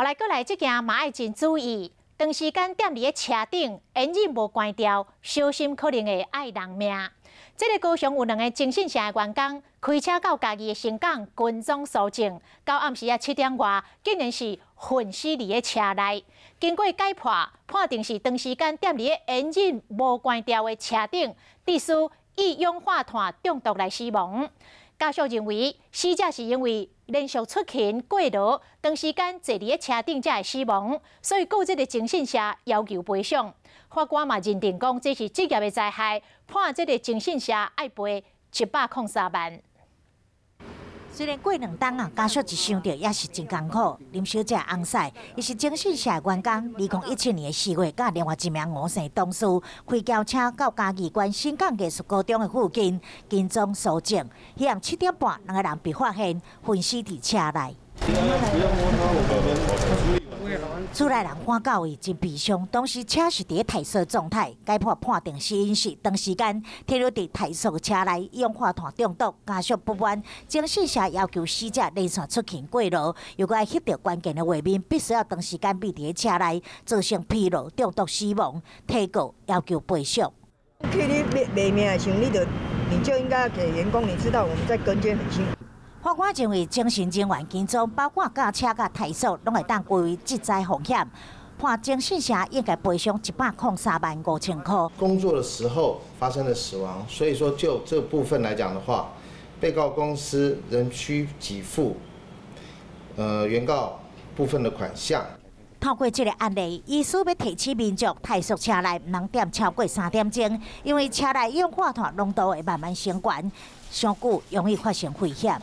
好來，閣來這件嘛愛真注意，長時間踮佇咧車頂，引擎無關掉，小心可能會愛人命。這个高雄有兩个徵信社的員工，開車到嘉義的伸港跟蹤搜證，到暗時仔7點外，竟然是昏死佇咧車內。經過解剖，判定是長時間踮佇咧引擎無關掉的車頂，致使一氧化碳中毒來死亡。家屬認為，死者是因為連續出勤過勞，長時間坐佇咧車頂才會死亡，所以告這个徵信社要求賠償。法官嘛認定講這是職業的災害，判這个徵信社愛賠103萬。雖然過兩冬啊，家屬一想著也是真艱苦。林小姐翁婿，伊是徵信社員工，2017年4月，佮另外一名吳姓同事開轎車到嘉義縣伸港藝術高中的附近跟蹤搜證，彼暗7點半，兩个人被發現昏死佇車內。厝內人趕到位真悲傷，當時車是佇咧怠速狀態，解剖判定死因是長時間停留佇怠速車內，一氧化碳中毒，家屬不滿，徵信社要求死者連續出勤過勞，如果愛翕著關鍵的畫面，必須要長時間覕佇咧車內，造成疲勞中毒死亡，提告要求賠償。去你賣命的時候，你就應該給員工，你知道我們在跟監很辛苦。法官認為，徵信人員跟蹤，包括駕車佮怠速，攏會當歸為職災風險。判徵信社應該賠償103萬5千塊。工作的時候發生了死亡，所以說就這部分來講的話，被告公司仍需給付，原告部分的款項。透過這个案例，醫師欲提醒民眾，怠速車內毋通踮超過3點鐘，因為車內一氧化碳濃度會慢慢升懸，傷久容易發生危險。